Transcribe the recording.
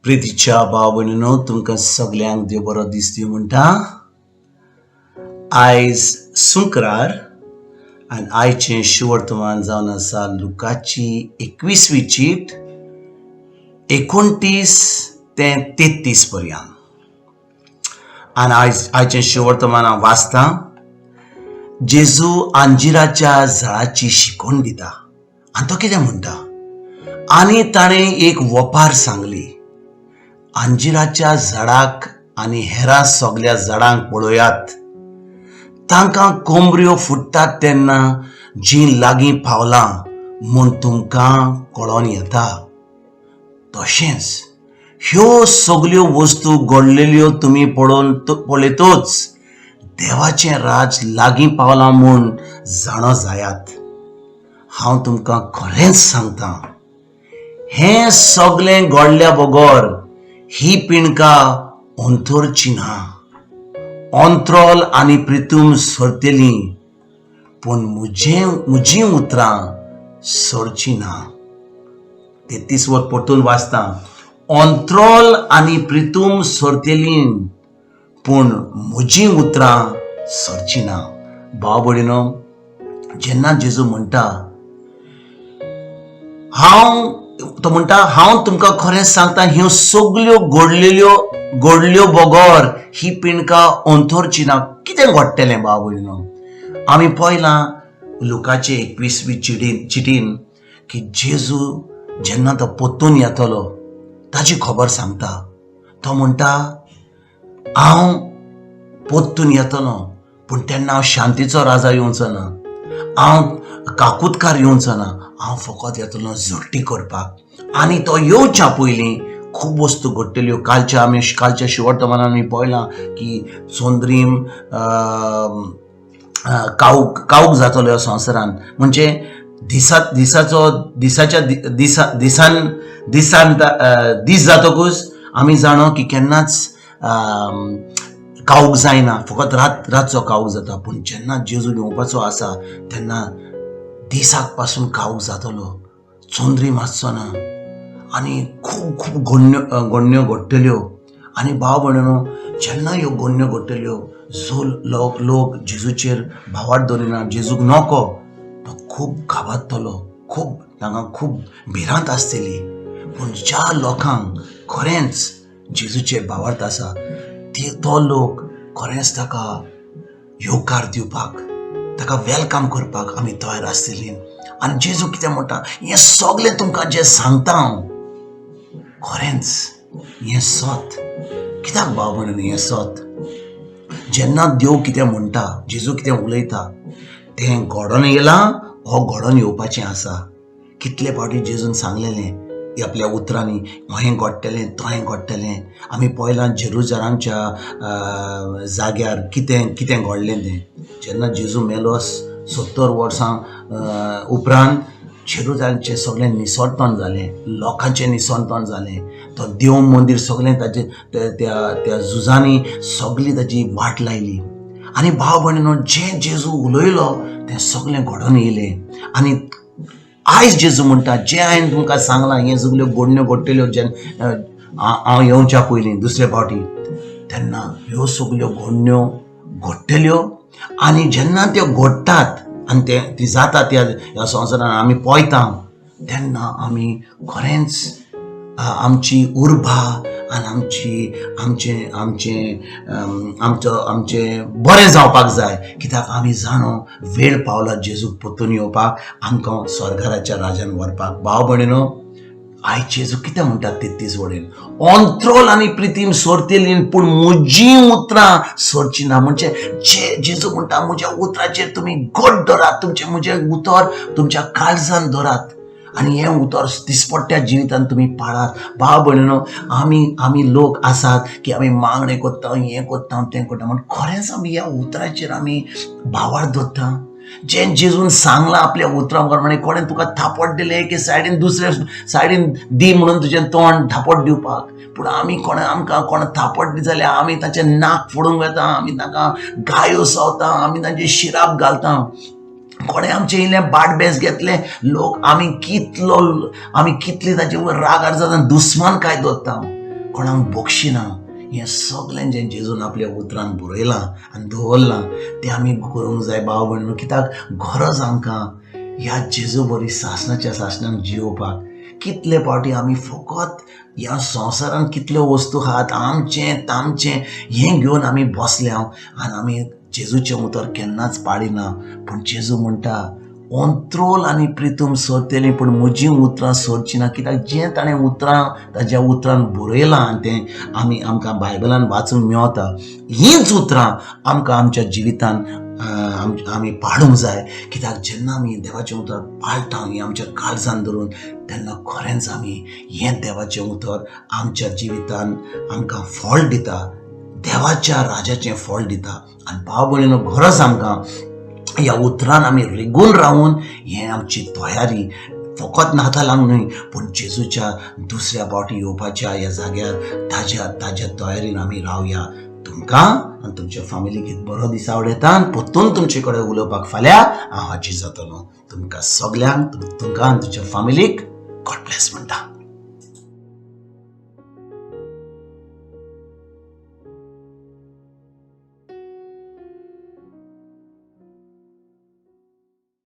प्रितीच्या भाव भयणीनो, तुमकां सगल्यांक देव बरो दीस दिवं म्हणटा. आयज शुक्रार आनी आयचें शुवर्तमान जावन आसा लुकाची 21वी चीट, 29 ते 33 पर्यंत. आनी आयचें शुवर्तमान हांव वाचतां. जेजू अंजिराच्या झाडाची शिकवण दिता आनी तो कितें म्हणटा? आनी ताणें एक वपार सांगली, अंजिराच्या झाडाक आनी हेरां सगल्या झाडांक पळयात. तांकां कोमऱ्यो फुट्टात तेन्ना जीं लागीं पावलां म्हूण तुमकां कळोन येता. तशेंच ह्यो सगल्यो वस्तू घडलेल्यो तुमी पळयतच देवाचें राज लागीं पावलां म्हूण जाणो जायात. हांव तुमकां खरेंच सांगता, हें सगलें घडल्या बगर ही पिणका अंतरची ना. अंत्रोल आनी प्रितूम सरतली, पूण म्हजीं उतरां सरची ना. 33 वर परतून वाचता. अंत्रोल आनी प्रितूम सरतली, पूण म्हजीं उतरां सरची ना. भाव भयणीनो, जेन्ना जेजू म्हणटा, हांव, तो म्हणटा, हांव तुमकां खरें सांगता, ह्यो सगल्यो घडल्यो बगर ही पिणका अंथरची ना. कितें घडटलें, भाव भयणीनो? आमी पळयलां लुकाचे 21वी चिटीन की जेजू जेन्ना तो परतून येतलो ताची खबर सांगता. तो म्हणटा, हांव परतून येतलो, पूण तेन्ना हांव शांतीचो राजा येवचो ना, हांव काकुतकार येवचो ना, हांव फकत येतलो झडटी करपाक. आनी तो येवच्या पयलीं खूब वस्तू घडटल्यो. कालच्या शिवर्तमानान आमी पळयलां की चंद्रीम काऊक काऊक जातलो ह्या संवसारान. म्हणजे दिसा दिसाचो दिसाच्या दिसा दिसान दिसान दीस जातकूच आमी जाणो की केन्नाच काऊक जायना, फकत रातचो काऊक जाता. पूण जेन्ना जेजू येवपाचो आसा तेन्ना दिसाक पासून काऊक जातलो, चंद्रीम आसचो ना आनी खूब खूब घडण्यो घडटल्यो. आनी भाव भयणीनो, जेन्ना ह्यो घडण्यो घडटल्यो, जो लोक जेजूचेर भावार्थ दवरिना, जेजूक नको, तो खूब घाबरतलो, खूब तांकां खूब भिरांत आसतली. पूण ज्या लोकांक खरेंच जेजूचेर भावार्थ आसा, तो लोक खरेंच ताका येवकार दिवपाक, ताका welcome करपाक आमी तयार आसतली. आनी जेजू कितें म्हणटा? हें सगलें तुमकां जें सांगता हांव, खरेंच हें सत. कित्याक, भाव भयणीनो, हें सत? जेन्ना देव कितें म्हणटा, जेजू कितें उलयता, तें घडोन येयलां हो घडोन येवपाचें आसा. कितले फावटी जेजून सांगलेलें आपल्या उतरांनी, हें घडटलें, तोहें घडटलें. आमी पळयलां जेरुजलामच्या जाग्यार कितें कितें घडलें तें. जेन्ना जेजू मेलो, 70 वर्सां उपरांत जेरुजलामचें सगळें निसर्तन जालें, लोकांचें निसर्तन जालें. तो देव मंदीर सगळें ताजें त्या त्या झुजांनी सगळी ताजी वाट लायली. आनी भाव भयणीनो, जें जेजू उलयलो तें सगळें घडोवन येयलें. आनी आयज जेजू म्हणटा, जें हांवें तुमकां सांगलां, हें सगल्यो घडण्यो घडटल्यो जेन्ना हांव येवच्या पयलीं दुसरे फावटी, तेन्ना ह्यो सगल्यो घडण्यो घडटल्यो. आनी जेन्ना त्यो घडटात आनी ते ती जाता त्या ह्या संवसारान आमी पळयता, तेन्ना आमी खरेंच आमची उर्बा आनी आमची आमचें आमचें आमचो आमचें बरें जावपाक जाय. कित्याक आमी जाणो वेळ पावला जेजूक परतून येवपाक, आमकां स्वर्गाराच्या राजान व्हरपाक. भाव भयणीनो, आयज जेजू कितें म्हणटा 33 वडेन? अंत्रोल आनी प्रितीम सोरतली, पूण म्हजीं उतरां सोरची ना. म्हणजे जे जेजू म्हणटा, म्हज्या उतराचेर तुमी घट धरात, तुमचें म्हजें उतर तुमच्या काळजान धरात आनी हें उतर दिसपट्ट्या जिवितान तुमी पाळात. भाव भयणीनो, आमी लोक आसात की आमी मागणें करता, हें करता, तें करता, म्हण खरेंच आमी ह्या उतराचेर आमी भावार्थ दवरता? जें जेजून सांगलां आपल्या उतरां प्रमाणे, कोणें तुका थापट दिलें की सायडीन दुसरे सायडीन दी म्हणून तुजें तोंड थापट दिवपाक. पूण आमी कोणें आमकां कोण थापट दित जाल्यार आमी ताचें नाक फोडूंक वता, आमी ताका गायो सावता, आमी तांचे शिराप घालता. कोणें आमचें इल्लें बाट बेस घेतलें, लोक आमी कितली ताचे वयर रागार जाता, दुस्मान काय दवरता. कोणाक बक्षिना. हें सगळें जें जेजून आपल्या उतरान बरयलां आनी दवरलां तें आमी करूंक जाय भाव भयणीनो, कित्याक गरज आमकां ह्या जेजू बरी सासणाच्या सासणाक जियोवपाक. कितले फावटी आमी फकत ह्या संवसारान कितल्यो वस्तू आहात, आमचें तामचें हें घेवन आमी बसल्या आनी आमी जेजूचें उतर केन्नाच पाळिना. पूण जेजू म्हणटा, अंत्रोल आनी प्रितूम सोदतलीं पूण म्हजीं उतरां सोदचीं ना. कित्याक जें ताणें उतरां ताज्या उतरान बरयलां आनी तें आमी आमकां बायबलान वाचूंक मेवता, हींच उतरां आमकां आमच्या जिवितान आमी पाळूंक जाय. कित्याक जेन्ना आमी देवाचें उतर पाळटा हें आमच्या काळजान धरून, तेन्ना खरेंच आमी हें देवाचें उतर आमच्या जिवितान आमकां फळ दिता, देवाच्या राजाचें फळ दिता. आनी भाव भयणीनो, गरज आमकां ह्या उतरान आमी रिगून रावून हें आमची तयारी फकत नातालांक न्हय, पूण जेजूच्या दुसऱ्या फावटी येवपाच्या ह्या जाग्यार ताज्या ताज्या तयारीन आमी रावया. तुमकां आनी तुमच्या फामिलीक बरो दीस आवडटा आनी परतून तुमचे कडेन उलोवपाक फाल्यां हांव हाजीर जातलो. तुमकां सगल्यांक, तुमकां आनी तुमच्या फामिलीक गॉड ब्लेस म्हणटा.